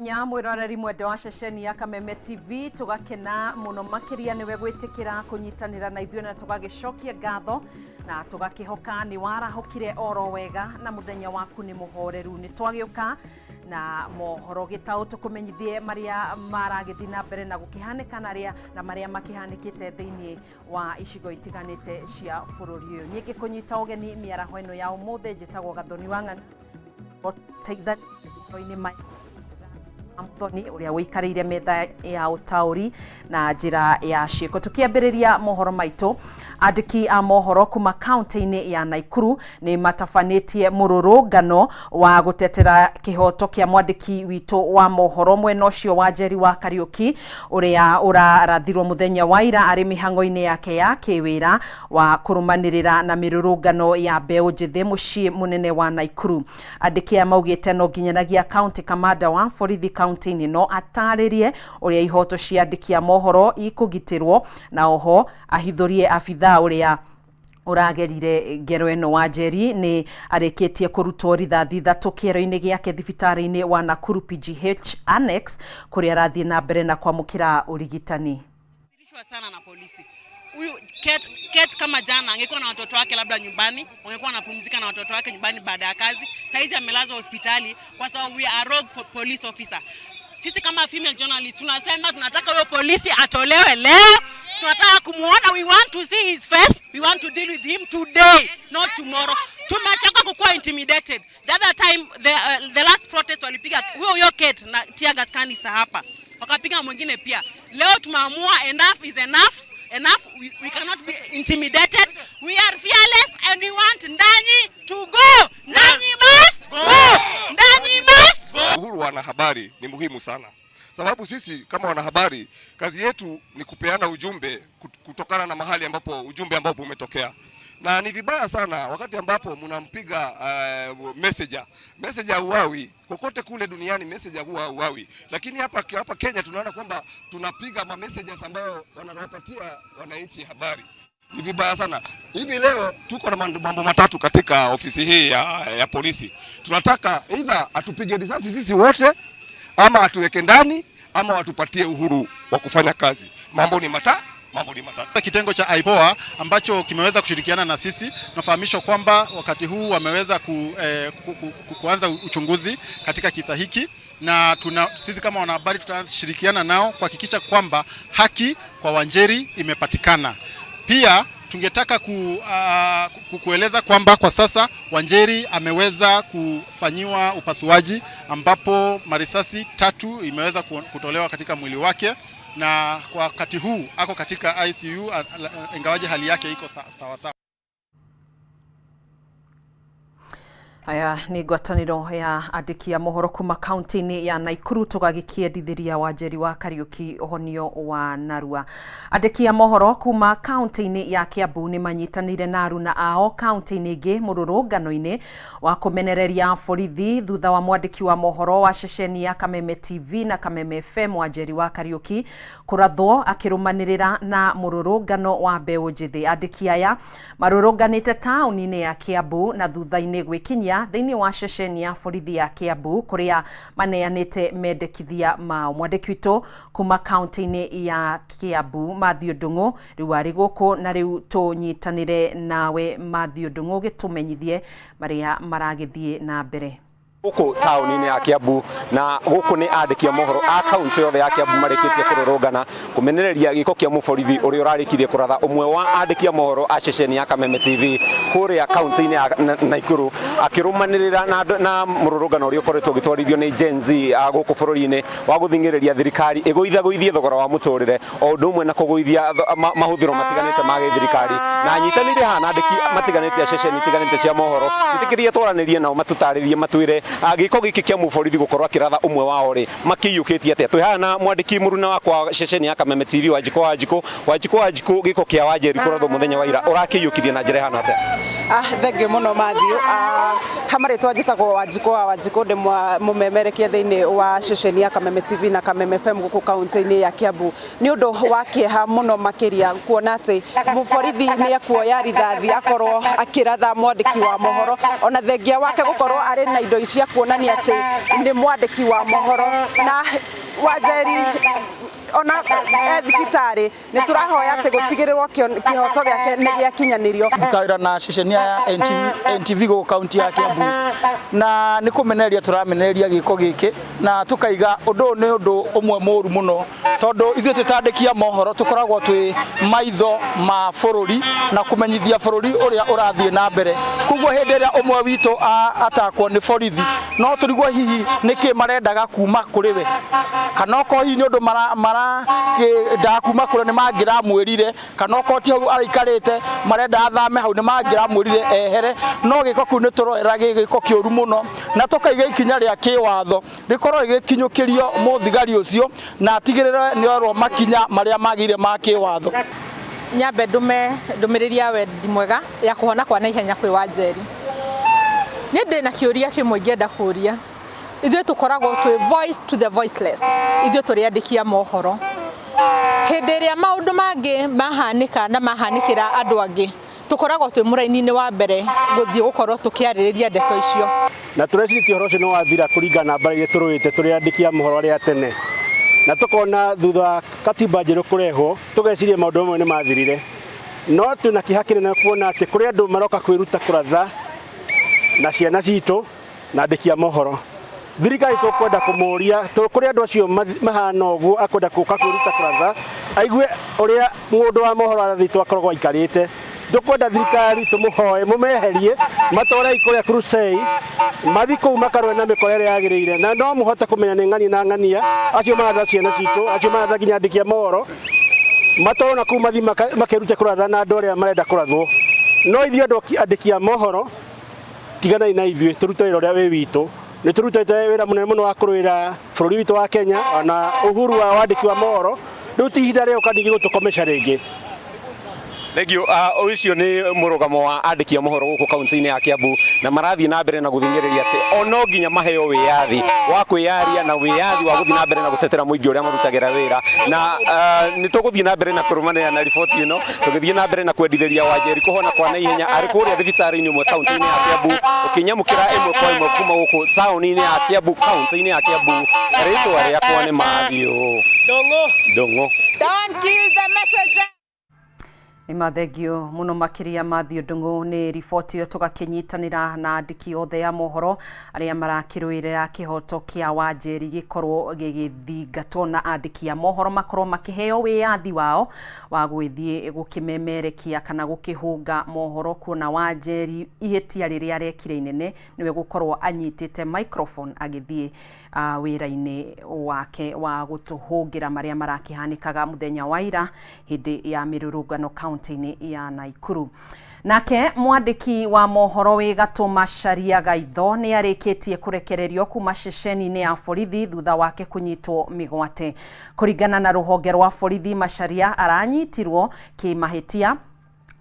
Nya mwiroreri mwende wa ceceni ya Kameme TV, tugakena muno makiria niwe gwitikira kunyitanira na ithuĩ na tugagicokia ngatho na tugakihoka ni warahukire oro wega na muthenya waku ni muhoreru. Ni twagiuka na mohoro gitau tukumenyithie maria maragithii na mbere na gukihanika na na maria makihanikite thiini wa icigo itiganite cia bururi uyu. Niĩ ngĩkũnyita ũgeni mĩaraho ĩno ya ũmũthĩ, njĩtagwo Gathoni wa Ng'ang'a teithania Muthoni ũrĩa ũikarĩire metha ya ũtaũri na njĩra ya ciĩko. Tũkĩambĩrĩria mohoro maitũ, andĩki a mohoro kuma kaunti-inĩ ya Naikuru nĩ matabanĩtie mũrũrũngano wa gũtetera kĩhoto kĩa mwandĩki witũ wa mohoro mwena ũcio wa Njeri wa Kariũki, ũrĩa ũrarathirwo mũthenya wa ira arĩ mĩhang'o-inĩ yake ya kĩwĩra wa kũrũmanĩrĩra na mĩrũrũngano ya mbeũ njĩthĩ mũciĩ mũnene wa Naikuru. Andĩki aya maugĩte no nginyanagia county kamanda wa borithi kaunti-inĩ no atarĩrie ũrĩa ihoto cia andĩki a mohoro ikũgitĩrwo, na oho ahithũrie abithaa ũrĩa ũragerire ngero ĩno. Wa Njeri nĩ arĩkĩtie kũrutwo rithathi 3 kĩero-inĩ gĩake thibitarĩ-inĩ wa Nakuru PGH Annex, kũrĩa arathiĩ na mbere na kwamũkĩra ũrigitani. Sana na polisi huyu Kate, Kate kama jana angekuwa na watoto wake labda nyumbani, wangekuwa wanapumzika na watoto wake nyumbani baada ya kazi. Saizi amelazwa hospitali kwa sababu we are rogue for police officer. Sisi kama female journalist tunasema tunataka huyo polisi atolewe leo. Tunataka kumuona, we want to see his face, we want to deal with him today, not tomorrow. Tumechoka kukuwa intimidated. The other time the last protest walipiga huyo huyo Kate na tear gas canister hapa, wakapiga mwingine pia. Leo tumeamua enough is enough. Enough. We cannot be intimidated. We are fearless and we want Ndanyi to go. Ndanyi must go. Ndanyi must go. Uhuru wa wanahabari ni muhimu sana, sababu sisi kama wanahabari kazi yetu ni kupeana ujumbe kutokana na mahali ambapo ujumbe ambapo umetokea, na ni vibaya sana wakati ambapo mnampiga messenger. Messenger huawi kokote kule duniani, messenger huwa hauawi, lakini hapa Kenya tunaona kwamba tunapiga ma messengers ambao wanawapatia wananchi habari. Ni vibaya sana. Hivi leo tuko na mambo matatu katika ofisi hii ya polisi. Tunataka either atupige risasi sisi wote, ama atuweke ndani, ama watupatie uhuru wa kufanya kazi. Mambo ni matatu. Mambo ni matatu. Kitengo cha IPOA ambacho kimeweza kushirikiana na sisi, tunafahamishwa kwamba wakati huu wameweza kuanza uchunguzi katika kisa hiki, na sisi kama wanahabari tutashirikiana nao kuhakikisha kwamba haki kwa Wanjeri imepatikana. Pia tungetaka kueleza kwamba kwa sasa Wanjeri ameweza kufanyiwa upasuaji ambapo marisasi 3 imeweza kutolewa katika mwili wake, na kwa wakati huu ako katika ICU, ingawaje hali yake iko sawa sawa. Aya nĩ ngwatanĩro ya andĩki a mohoro kuma kaunti-inĩ ya Naikuru, tũgagĩkĩendithĩria Wanjeri wa Kariũki ũhonio wa narua. Andĩki a mohoro kuma kaunti-inĩ ya Kiambu nĩ manyitanĩire na aruna ao kaunti-inĩ ĩngĩ mũrũrũngano-inĩ wa kũmenereria borithi thutha wa mwandĩki wa mohoro wa ceceni ya Kameme TV na Kameme FM Wanjeri wa Kariũki kũrathwo akĩrũmanĩrĩra na mũrũrũngano wa mbeũ njĩthĩ. Andĩki aya marũrũnganĩte taũni-inĩ ya Kiambu na thutha-inĩ gwĩkinyia thĩinĩ wa ceceni ya borithi ya Kiambu kũrĩa maneanĩte mendekithia mao. Mwandĩki witũ kuma kaunti-inĩ ya Kiambu Matthew Ndung'u rĩu arĩ gũkũ, na rĩu tũnyitanĩre nawe Matthew Ndung'u gĩtũmenyithie marĩa maragĩthiĩ na mbere gũkũ taũni-inĩ ya Kiambu. Na gũkũ nĩ andĩki a mohoro a kaunti yothe ya Kiambu marĩkĩtie kũrũrũngana kũmenereria gĩko kĩa mũborithi ũrĩa ũrarĩkirie kũratha ũmwe wa andĩki a mohoro a ceceni ya Kameme TV kũrĩa kaunti-inĩ ya Naikuru, akĩrũmanĩrĩra na mũrũrũngano ũrĩa ũkoretwo ũgĩtwarithio nĩ Gen Z gũkũ bũrũri-inĩ wa gũthing'ĩrĩria thirikari ĩgũithagũithie thogora wa mũtũrĩre o ũndũ ũmwe na kũgũithia mahũthĩro matiganĩte ma gĩthirikari. Na nyitanĩire haha na andĩki matiganĩte a ceceni itiganĩte cia mohoro, ĩtĩkĩrie twaranĩrie nao matũtarĩrie matwĩre gĩko gĩkĩ kĩa mũborithi gũkorwo akĩratha ũmwe wao rĩ makĩiyũkĩtie atĩa. Twĩ haha na mwandĩki mũruna wakwa ceceni ya Kameme TV Wanjikũ Wanjikũ. Wanjikũ Wanjikũ, gĩko kĩa Wanjeri kũrathwo mũthenya wa ira ũrakĩiyũkirie na njĩra ĩhana atĩa? Thengiũ mũno Matthew. Ha marĩtwa njĩtagwo Wanjikũ wa Wanjikũ, ndĩ mũmemerekia thĩinĩ wa ceceni ya Kameme TV na Kameme FM gũkũ kaunti-inĩ ya Kiambu. Nĩ ũndũ wa kĩeha mũno makĩria kuona atĩ mũborithi nĩ ekuoya rithathi akorwo akĩratha mwandĩki wa mohoro, ona thengia wake gũkorwo arĩ na indo cia kuonania atĩ nĩ mwandĩki wa mohoro. Na Wanjeri ona e thibitarĩ nĩ tũrahoya atĩ gũtigĩrĩrwo kĩhoto gĩake nĩ gĩakinyanĩrio. Ndutawĩra na ceceni ya NTV gũkũ kaunti ya Kiambu, na nĩ kũmenereria tũramenereria gĩko gĩkĩ na tũkaiga ũndũ ũyũ nĩ ũndũ ũmwe mũru mũno, tondũ ithuĩ twĩ mohoro tũkoragwo twĩ maitho ma bũrũri na kũmenyithia bũrũri ũrĩa ũrathiĩ na mbere. Koguo hĩndĩ ĩrĩa ũmwe witũ atakwo nĩ borithi, no tũrigwo hihi nĩkĩ marendaga kuma kũrĩ we, kana okorwo hihi nĩ ũndũ marakĩendaga kuma kũrĩ nĩ mangĩramwĩrire, kana okorwo ti hau araikarĩte marenda athame hau nĩ mangĩramwĩrire ehere. No gĩko kĩu nĩ tũroera gĩ gĩko kĩũru mũno, na tũkaiga ikinya rĩa kĩwatho rĩkorwo rĩgĩkinyũkĩrio mũthigari ũcio na atigĩrĩre nĩ orwo makinya marĩa magĩrĩire ma kĩwatho. Nyambe ndume ndũmĩrĩri ya wendi mwega ya kũhona kwa naihenya kwĩ Wanjeri. Niĩ ndĩna kĩũria kĩmwe ingĩenda kũria. Ithuĩ tũkoragwo twĩ voice to the voiceless, ithuĩ tũrĩ andĩki a mohoro. Hĩndĩ ĩrĩa maũndũ mangĩ mahanĩka na mahanĩkĩra andũ angĩ, tũkoragwo twĩ mũraini-inĩ wa mbere gũthiĩ gũkorwo tũkĩarĩrĩria ndeto icio. Na tũrecirĩtie ũhoro ũcio nĩ wathira kũringana na mbara iria tũrũĩte tũrĩ andĩki a mohoro arĩa tene, na tũkona thutha wa katiba njerũ kũrehwo tũgeciria maũndũ mamwe nĩ mathirire, no twĩna kĩeha kĩnene kuona atĩ kũrĩ andũ maroka kwĩruta kũratha na ciana citũ na andĩki a mohoro. Thirikari tũkwenda kũmũria kũrĩ andũ acio mahana ũguo akwenda gũka kwĩruta kũratha aigue ũrĩa mũndũ wa mohoro arathitwo akoragwo aikarĩte. Tũkwenda thirikari tũmũhoe mũmeherie matwarei kũrĩa crusade, mathi kũu makarũe na mĩkora ĩrĩa yagĩrĩire, na no mũhote kũmenya nĩ ng'ania na ng'ania acio maratha ciana citũ, acio maratha nginya andĩki a mohoro, matwarwo na kũu mathi makerute kũratha na andũ arĩa marenda kũrathwo. No ithuĩ andũ andĩki a mohoro tiganai na ithuĩ, tũrute wĩra ũrĩa wĩ witũ. Nĩ tũrutĩte wĩra mũnene mũno wa kũrũĩra bũrũri witũ wa Kenya ona uhuru wa wandĩki wa mohoro. Rĩu ti ihinda rĩa ũka ningĩ gũtũkomesha rĩngĩ. Thank you. Ũcio nĩ mũrũgamo wa andĩki a mohoro gũkũ kaunti-inĩ ya Kiambu, na marathiĩ na mbere na gũthing'ĩrĩria atĩ o no nginya maheo wĩyathi wa kwĩyaria na wĩyathi wa gũthiĩ na mbere na gũtetera mũingĩ ũrĩa marutagĩra wĩra. Na nĩ tũgũthiĩ na mbere na kũrũmanĩrĩra na riboti ĩno tũgĩthiĩ na mbere na kwendithĩria Wanjeri kũhona kwa naihenya arĩ kũrĩa thibitarĩ-inĩ ũmwe kaunti-inĩ ya Kiambu, ũkĩnyamũkĩra ĩmwe kwa ĩmwe kuma gũkũ taũni-inĩ ya Kiambu, kaunti-inĩ ya Kiambu. Rĩtwa rĩakwa nĩ Matthew Ndung'u. Don't kill the messenger. Nĩ mathengio mũno makĩria Matthew Ndung'u nĩ riboti ĩyo, tũgakĩnyitanĩra na andĩki othe a mohoro arĩa marakĩrũĩrĩra kĩhoto kĩa Wanjeri gĩkorwo gĩgĩthingatwo, na andĩki a mohoro makorwo makĩheo wĩyathi wao wa gwĩthiĩ gũkĩmemerekia kana gũkĩhũnga mohoro, kuona Wanjeri ihĩtia rĩrĩa arekire inene nĩwe gũkorwo anyitĩte microphone agĩthiĩ wĩra-inĩ wake wa gũtũhũngĩra marĩa marakĩhanĩkaga mũthenya wa ira hĩndĩ ya mĩrũrũngano kaunti-inĩ ya Naikuru. Nake mwandĩki wa mohoro wĩ gatũ Macharia Gaitho nĩ arĩkĩtie kũrekererio kuma ceceni-inĩ ya borithi thutha wake kũnyitwo mĩgwate. Kũringana na rũhonge rwa borithi, Macharia aranyitirwo kĩmahĩtia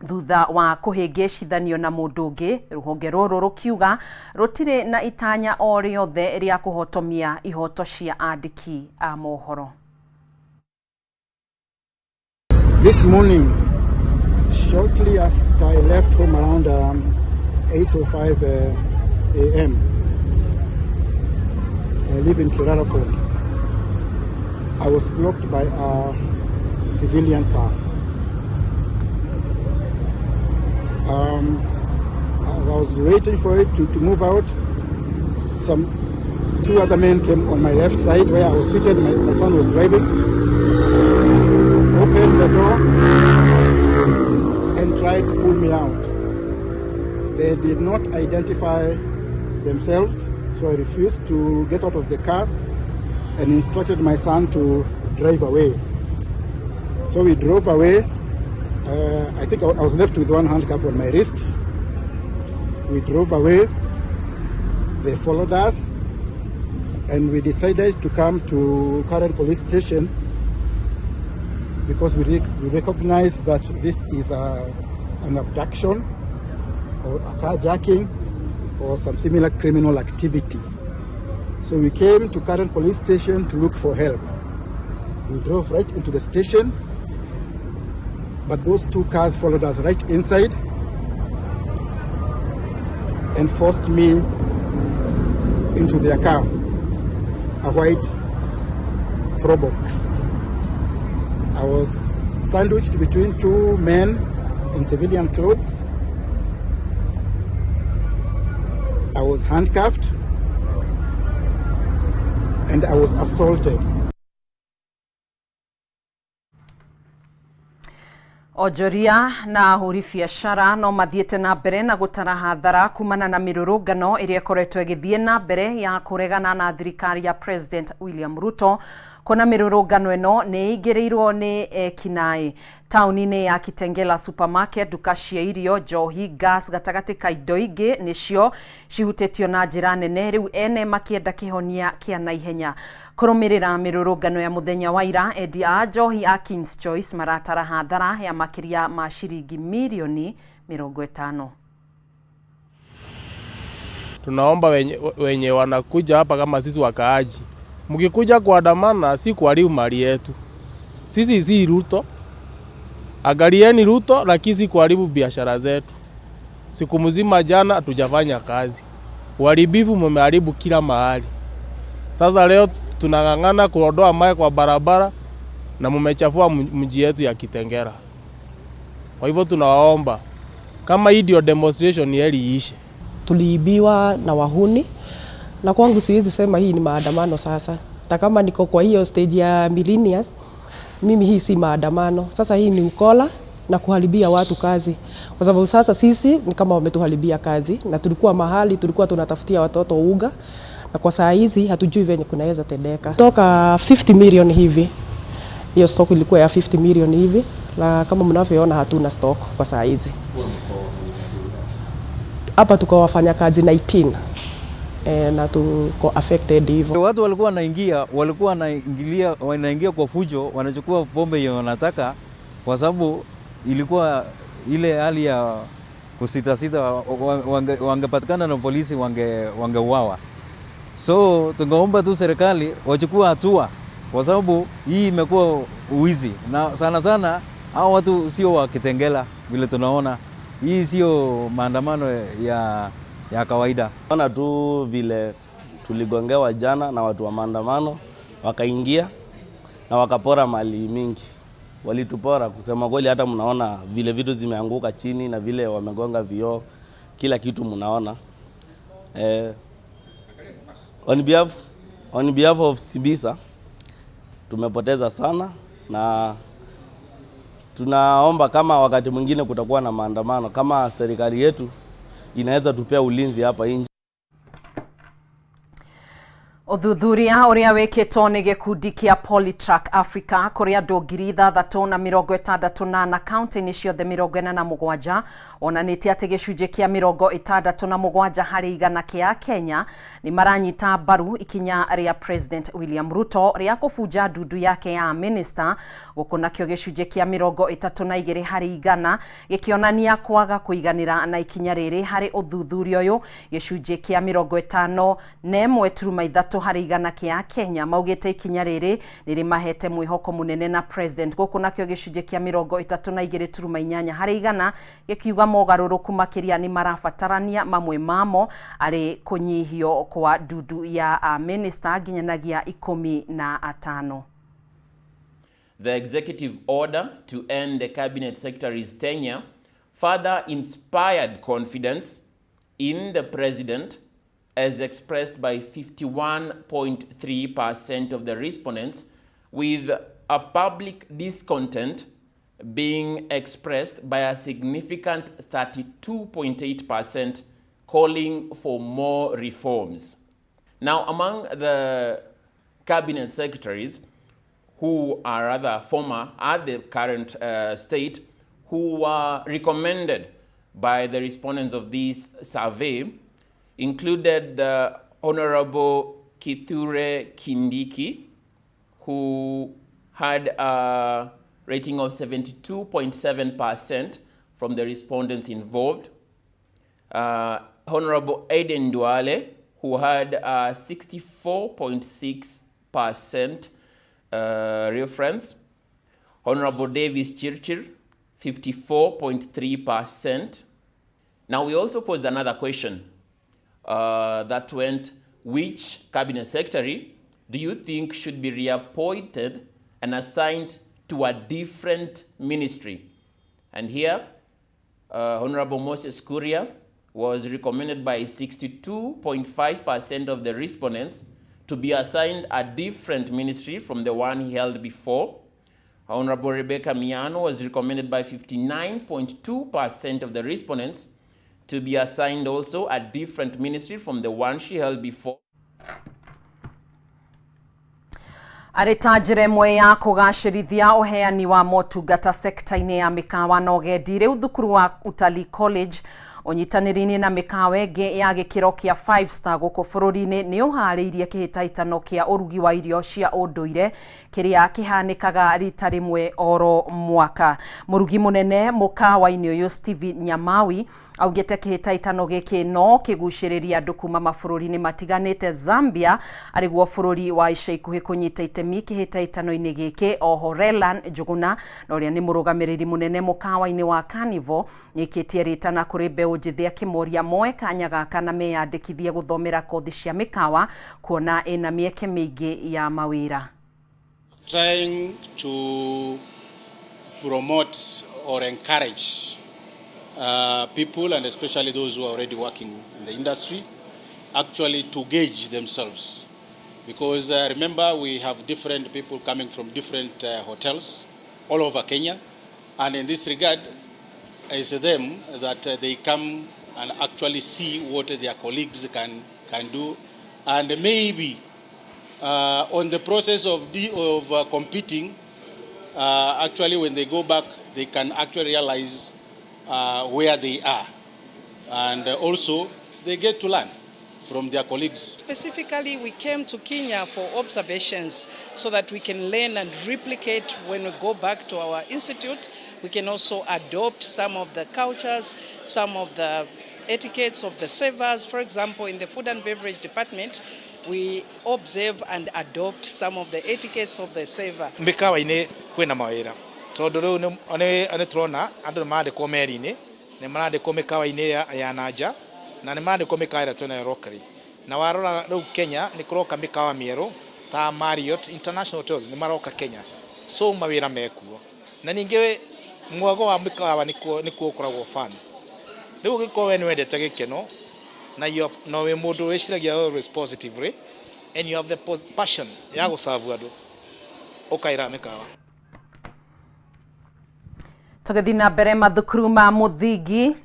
thutha wa kũhĩngĩcithanio na mũndũ ũngĩ. Rũhonge rũrũ rũkiuga rũtirĩ na itanya o rĩothe rĩa kũhotomia ihoto cia andĩki a mohoro. This morning, shortly after I left home around 8:05 a.m., I live in Kindaruma. I was blocked by a civilian car. As I was waiting for it to move out, some two other men came on my left side where I was seated. My son was driving. Opened the door and tried to pull me out. They did not identify themselves, so I refused to get out of the car and instructed my son to drive away. So we drove away. I think I was left with one handcuff on my wrist. We drove away. They followed us, and we decided to come to Karen Police Station because we recognize that this is an abduction, or a carjacking or some similar criminal activity. So we came to Karen police station to look for help. We drove right into the station, but those two cars followed us right inside and forced me into their car, a white Probox. I was sandwiched between two men in civilian clothes. I was handcuffed and I was assaulted. Onjoria na ahũri biacara no mathiĩte na mbere na gũtara hathara kumana na mĩrũrũngano ĩrĩa ĩkoretwo ĩgĩthiĩ na mbere ya kũregana na thirikari ya President William Ruto. Kuona mĩrũrũngano ĩno nĩ ĩingĩrĩirwo nĩ ekinaĩ taũni-inĩ ya Kitengela supermarket, nduka cia irio, njohi, gas gatagatĩ ka indo ingĩ nĩcio cihutĩtio na njĩra nene, rĩu ene makĩenda kĩhonia kĩa naihenya. Kũrũmĩrĩra mĩrũrũngano ya mũthenya wa ira, endia a njohi a King's Choice maratara hathara ya makĩria ma ciringi mirioni 50. Tunaomba wenye wanakuja hapa kama sisi wakaaji, mkikuja kuandamana si kuharibu mali yetu. Sisi si Ruto, angalieni Ruto, lakini si kuharibu biashara zetu. Siku mzima jana hatujafanya kazi, uharibifu mmeharibu kila mahali. Sasa leo tunang'ang'ana kuondoa mawe kwa barabara na mmechafua mji yetu ya Kitengela. Kwa hivyo tunawaomba kama hii ndio demonstration heri iishe. Tuliibiwa na wahuni, na kwangu siwezi sema hii ni maandamano sasa. Hata kama niko kwa hiyo stage ya millennials, mimi hii si maandamano. Sasa hii ni ukola na kuharibia watu kazi. Kwa sababu sasa sisi ni kama wametuharibia kazi, na tulikuwa mahali tulikuwa tunatafutia watoto uga, na kwa saa hizi hatujui venye kunaweza tendeka. Toka 50 million hivi. Hiyo stock ilikuwa ya 50 million hivi, na kama mnavyoona hatuna stock kwa saa hizi. Hapa tuko wafanyakazi 19 na tuko affected hivyo. Watu walikuwa wanaingia kwa fujo, wanachukua pombe yenye wanataka, kwa sababu ilikuwa ile hali ya kusitasita, wangepatikana na polisi wangeuawa. So tungeomba tu serikali wachukue hatua, kwa sababu hii imekuwa uwizi, na sana sana hao watu sio wa Kitengela vile tunaona. Hii sio maandamano ya kawaida. Ona tu vile tuligongewa jana na watu wa maandamano, wakaingia na wakapora mali mingi. Walitupora kusema kweli, hata mnaona vile vitu zimeanguka chini na vile wamegonga vioo, kila kitu mnaona. On behalf of Sibisa tumepoteza sana, na tunaomba kama wakati mwingine kutakuwa na maandamano, kama serikali yetu inaweza tupea ulinzi hapa nje. Ũthuthuria ũrĩa wĩkĩtwo nĩ gĩkundi kĩa Polytrack Africa kũrĩ andũ 6,064 kaunti-inĩ ciothe 47 wonanĩtie atĩ gĩcunjĩ kĩa 67 harĩ igana kĩa Kenya nĩ maranyita mbaru ikinya rĩa President William Ruto rĩa kũbunja ndundu yake ya minister, gũkũ nakĩo gĩcunjĩ kĩa 32 harĩ igana gĩkĩonania kwaga kũiganĩra na ikinya rĩrĩ. Harĩ ũthuthuria ũyũ gĩcunjĩ kĩa 51.3 harĩ igana kĩa Kenya maugĩte ikinya rĩrĩ nĩ rĩmahete mwĩhoko mũnene na president, gũkũ nakĩo gĩcunjĩ kĩa 32.8 harĩ igana gĩkiuga mogarũrũku makĩria nĩ marabatarania, mamwe mamo arĩ kũnyihio kwa ndundu ya minister nginyanagia 15. The executive order to end the cabinet secretary's tenure further inspired confidence in the president, as expressed by 51.3% of the respondents, with a public discontent being expressed by a significant 32.8% calling for more reforms. Now, among the cabinet secretaries who are rather former at the current state, who were recommended by the respondents of this survey, included the Honorable Kithure Kindiki, who had a rating of 72.7% from the respondents involved. Honorable Aden Duale, who had 64.6% reference. Honorable Davis Chirchir, 54.3%. Now, we also posed another question that went, which cabinet secretary do you think should be reappointed and assigned to a different ministry? And here, Honorable Moses Kuria was recommended by 62.5% of the respondents to be assigned a different ministry from the one he held before. Honorable Rebecca Miano was recommended by 59.2% of the respondents to be assigned also a different ministry from the one she held before. Arĩ ta njĩra ĩmwe ya kũgacĩrithia ũheani wa motungata sekta-inĩ ya mĩkawa na ũgendi, rĩu thukuru wa Utalii College ũnyitanĩri-inĩ na mĩkawa ĩngĩ ya gĩkĩro kĩa 5 star gũkũ bũrũri-inĩ nĩ ũharĩirie kĩhĩtahĩtano kĩa ũrugi wa irio cia ũndũire kĩrĩa kĩhanĩkaga rita rĩmwe oro mwaka. Mũrugi mũnene mũkawa-inĩ ũyũ Steven Nyamawi augĩte kĩhĩtahĩtano gĩkĩ no kĩgucĩrĩrie andũ kuma mabũrũri-inĩ matiganĩte. Zambia arĩguo bũrũri wa ica ikuhĩ kũnyita itemi kĩhĩtahĩtano-inĩ gĩkĩ. Oho Relan Njuguna na ũrĩa nĩ mũrũgamĩrĩri mũnene mũkawa-inĩ wa Carnival nĩĩkĩtie rĩtana kũrĩ mbeũ njĩthĩ akĩmoria moe kanya gaka na meyandĩkithie gũthomera kothi cia mĩkawa kuona ĩna mĩeke mĩingĩ ya mawĩra. Trying to promote or encourage people, and especially those who are already working in the industry, actually to gauge themselves. Because remember, we have different people coming from different hotels all over Kenya. And in this regard, it's them that they come and actually see what their colleagues can do. And maybe on the process of competing, actually when they go back, they can actually realize where they are. And also, they get to learn from their colleagues. Specifically, we came to Kenya for observations so that we can learn and replicate when we go back to our institute. We can also adopt some of the cultures, some of the etiquettes of the servers. For example, in the food and beverage department, we observe and adopt some of the etiquettes of the server. Mĩkawa-inĩ kwĩna mawĩra tondũ rĩu nĩ tũrona andũ nĩ marandĩkwo meri-inĩ, nĩ marandĩkwo mĩkawa-inĩ ya nanja na nĩ marandĩkwo mĩkawa ĩrĩa twĩnayo locally. Na warora rĩu Kenya nĩ kũroka mĩkawa mĩerũ ta Marriott International Hotels nĩ maroka Kenya, so mawĩra mekuo. Na ningĩ mwago wa mĩkawa nĩkuo ũkoragwo fun. Rĩu ũngĩkorwo we nĩ wendete gĩkeno na no wĩ mũndũ wĩciragia always positively and you have the passion ya gũcabu andũ, ũkaĩra mĩkawa. Tũgĩthiĩ na mbere, mathukuru ma mũthingi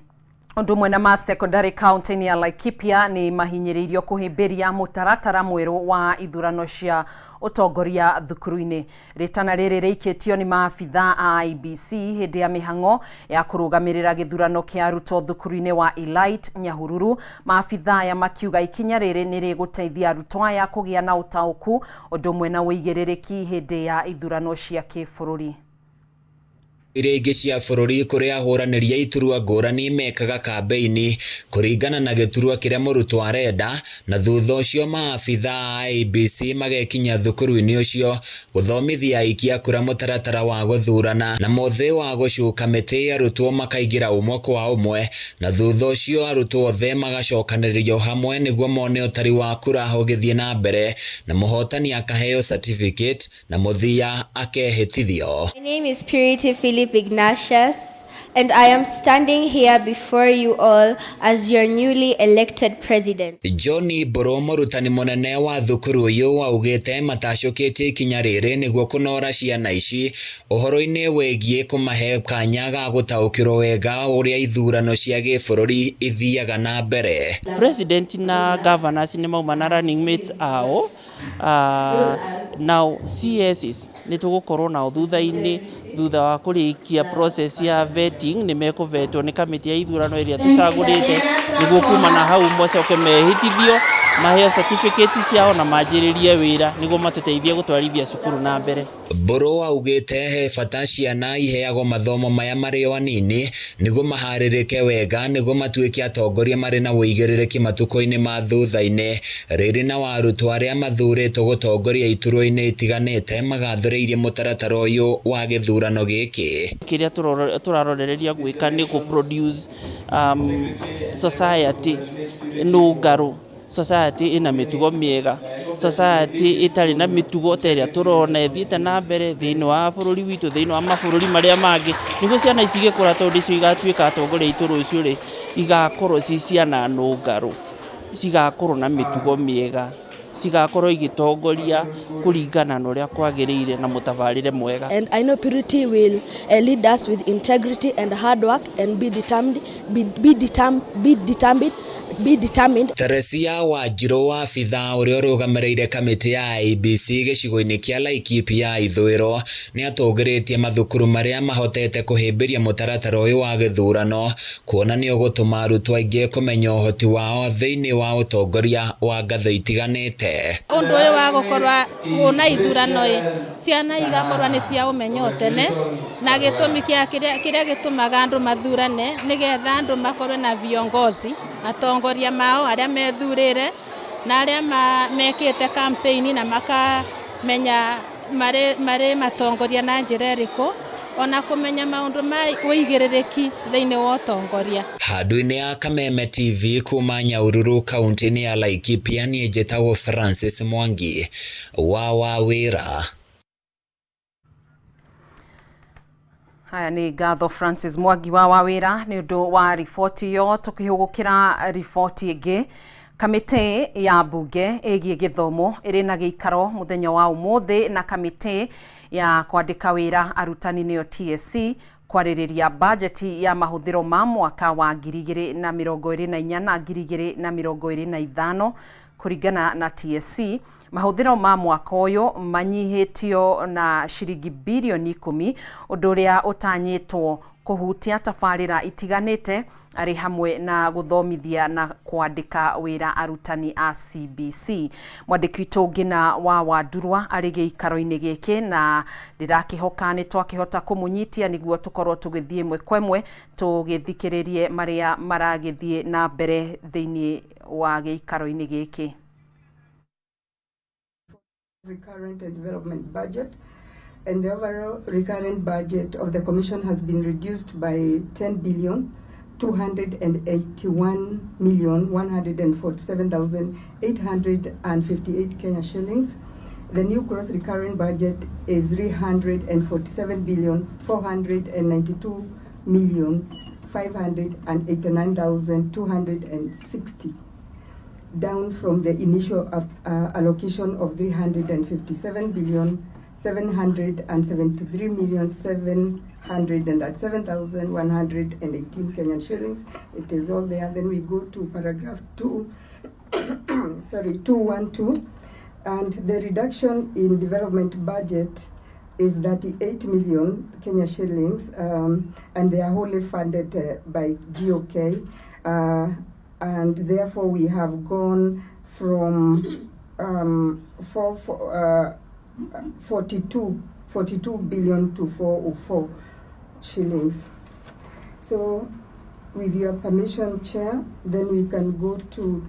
ũndũ ũmwe na ma secondary county-inĩ ya Laikipia nĩ mahinyĩrĩirio kũhĩmbĩria mũtaratara mwerũ wa ithurano cia ũtongoria thukuru-inĩ. Rĩtana rĩrĩ rĩikĩtio nĩ maabitha a IEBC hĩndĩ ya mĩhang'o ya kũrũgamĩrĩra gĩthurano kĩa arutwo thukuru-inĩ wa Elite Nyahururu. Maabitha aya makiuga ikinya rĩrĩ nĩ rĩgũteithia arutwo aya kũgĩa na ũtaũku ũndũ ũmwe na ũigĩrĩrĩki hĩndĩ ya ithurano cia kĩbũrũri. Iria ingĩ cia bũrũri kũrĩa ahũranĩri a iturwa ngũrani mekaga kambĩini kũringana na gĩturwa kĩrĩa mũrutwo arenda, na thutha ũcio maabitha a IEBC magekinya thukuru-inĩ ũcio gũthomithia aikia kura mũtaratara wa gũthurana na mũthĩ wa gũcuka mĩtĩ. Arutwo makaingĩra ũmwe kwa ũmwe na thutha ũcio arutwo othe magacokanĩrĩrio hamwe nĩguo mone ũtari wa kura ũgĩthiĩ na mbere, na mũhotani akaheo certificate na mũthia akehĩtithio. My name is Purity Philip Ignatius, and I am standing here before you all as your newly elected president. John Mburu, mũrutani mũnene wa thukuru ũyũ, augĩte matacũkĩtie ikinya rĩrĩ nĩguo kũnora ciana ici ũhoro-inĩ wĩgiĩ kũmahe kanya ga gũtaũkĩrwo wega ũrĩa ithurano cia gĩbũrũri ithiaga na mbere. President na governors nĩ mauma na running mates ao. Now CSs nĩ tũgũkorwo nao thutha-inĩ, thutha wa kũrĩkia process ya vetting. Nĩ mekũvetwo nĩ kamĩtĩ ya ithurano ĩrĩa tũcagũrĩte nĩguo kuma na hau macoke mehĩtithio. Maheo certificates ciao na manjĩrĩrie wĩra nĩguo matũteithie gũtwarithia cukuru na mbere. Mburu augĩte he bata ciana iheagwo mathomo maya marĩ o anini nĩguo maharĩrĩke wega nĩguo matuĩke atongoria marĩ na ũigĩrĩrĩki matukũ-inĩ ma thutha-inĩ. Rĩrĩ nao arutwo arĩa mathurĩtwo gũtongoria iturwa-inĩ itiganĩte magathĩrĩirie mũtaratara ũyũ wa gĩthurano gĩkĩ. Kĩrĩa tũrarorereria gwĩka nĩ kũ produce society nũngarũ, society ĩna mĩtugo mĩega, society ĩtarĩ na mĩtugo ta ĩrĩa tũrona ĩthiĩte na mbere thĩinĩ wa bũrũri witũ, thĩinĩ wa mabũrũri marĩa mangĩ, nĩguo ciana ici igĩkũra tondũ icio igatuĩka atongoria aitũ rũciũ rĩ, igakorwo ci ciana nũngarũ, cigakorwo na mĩtugo mĩega, cigakorwo igĩtongoria kũringana na ũrĩa kwagĩrĩire na mũtabarĩre mwega. And I know Purity will lead us with integrity and hard work and be determined, be, be, determ, be determined, be determined. Teresia Wanjiru wa abithaa ũrĩa ũrũgamĩrĩire kamĩtĩ ya IEBC gĩcigo-inĩ kĩa Laikipia ya ithũĩro nĩ atũgĩrĩtie mathukuru marĩa mahotete kũhĩmbĩria mũtaratara ũyũ wa gĩthurano kuona nĩ ũgũtũma arutwo aingĩ kũmenya ũhoti wao thĩinĩ wa ũtongoria wa ngathĩ itiganĩte. Ũndũ ũyũ wa gũkorwo kwĩna ithurano ĩ, ciana igakorwo nĩ cia ũmenyo tene, na gĩtũmi kĩa kĩrĩa gĩtũmaga andũ mathurane nĩgetha andũ makorwo na viongozi, atongoria mao arĩa methurĩre na arĩa mekĩte campaign na makamenya marĩ matongoria na njĩra ĩrĩkũ, ona kũmenya maũndũ ma ũigĩrĩrĩki thĩinĩ wa ũtongoria. Handũ-inĩ ya Kameme TV kuma Nyahururu kaunti-inĩ ya Laikipia niĩ njĩtagwo Francis Mwangi wa Wawĩra. Haya nĩ ngatho Francis Mwangi wa Wawĩra nĩ ũndũ wa riboti ĩyo. Tũkĩhũgũkĩra riboti ĩngĩ, kamĩtĩ ya mbunge ĩgiĩ gĩthomo ĩrĩ na gĩikaro mũthenya wa ũmũthĩ na kamĩtĩ ya kwandĩka wĩra arutani nĩyo TSC kwarĩrĩria bajeti ya mahũthĩro ma mwaka wa 2024 na 2025. Kũringana na TSC, mahũthĩro ma mwaka ũyũ manyihĩtio na ciringi birioni 10, ũndũ ũrĩa ũtanyĩtwo kũhutia tabarĩra itiganĩte arĩ hamwe na gũthomithia na kwandĩka wĩra arutani a CBC. Mwandĩki witũ Ngina wa Wandurwa arĩ gĩikaro-inĩ gĩkĩ na ndĩrakĩhoka nĩ twakĩhota kũmũnyitia nĩguo tũkorwo tũgĩthiĩ ĩmwe kwa ĩmwe tũgĩthikĩrĩrie marĩa maragĩthiĩ na mbere thĩinĩ wa gĩikaro-inĩ gĩkĩ. Recurrent and development budget, and the overall recurrent budget of the Commission has been reduced by 10 billion 281 million 147,858 Kenya shillings. The new gross recurrent budget is 347 billion 492 million 589,260, down from the initial allocation of 357 billion 773 million 707,118 Kenyan shillings. It is all there. Then we go to paragraph 2, sorry, 212, and the reduction in development budget is 38 million Kenya shillings, and they are wholly funded by GOK, and therefore we have gone from 42 billion to 404 shillings. So, with your permission, Chair, then we can go to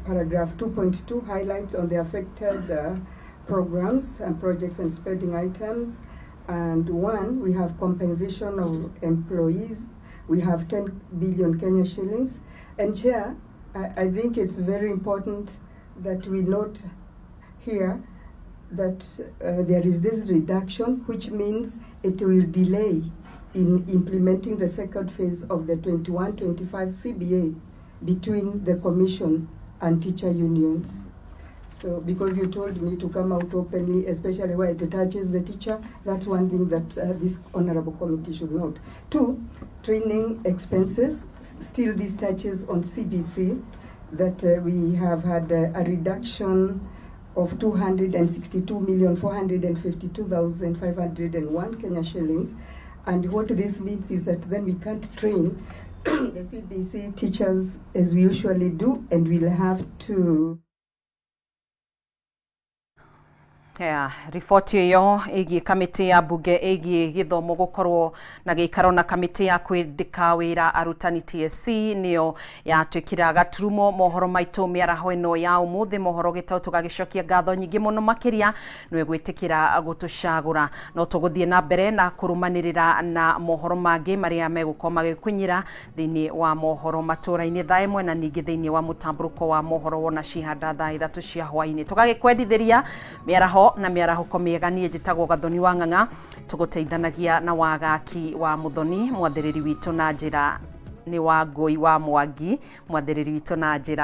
paragraph 2.2, highlights on the affected programs and projects and spending items. And one, we have compensation of employees. We have 10 billion Kenya shillings. And Chair, I think it's very important that we note here that there is this reduction, which means it will delay in implementing the second phase of the 21-25 CBA between the Commission and teacher unions. So, because you told me to come out openly, especially where it touches the teacher, that's one thing that this honorable committee should note. Two, training expenses. Still this touches on CBC, that we have had a reduction of 262,452,501 Kenya shillings. And what this means is that then we can't train the CBC teachers as we usually do, and we'll have to Yeah, riboti ĩyo ĩgiĩ kamĩtĩ ya mbunge ĩgiĩ gĩthomo gũkorwo na gĩikaro na kamĩtĩ ya kwandĩka wĩra arutani TSC nĩyo yatwĩkĩra gaturumo mohoro maitũ mĩaraho ĩno ya ũmũthĩ. Mohoro gĩtaũ tũgagĩcokia ngatho nyingĩ mũno makĩria nĩwe gwĩtĩkĩra gũtũcagũra. No tũgũthiĩ na mbere na kũrũmanĩrĩra na mohoro mangĩ marĩa megũkorwo magĩkunyĩra thĩinĩ wa mohoro matũra-inĩ thaa 1 na ningĩ thĩinĩ wa mũtambũrũko wa mohoro wona cihanda thaa 3 cia hwaĩ-inĩ. Tũgagĩkwendithĩria mĩaraho na mĩarahũko mĩega. Niĩ njĩtagwo Gathoni wa Ng'ang'a, tũgũteithanagia na wagaki wa Mũthoni mwathĩrĩri witũ na njĩra nĩ wa Ngũi wa Mwangi mwathĩrĩri witũ na njĩra.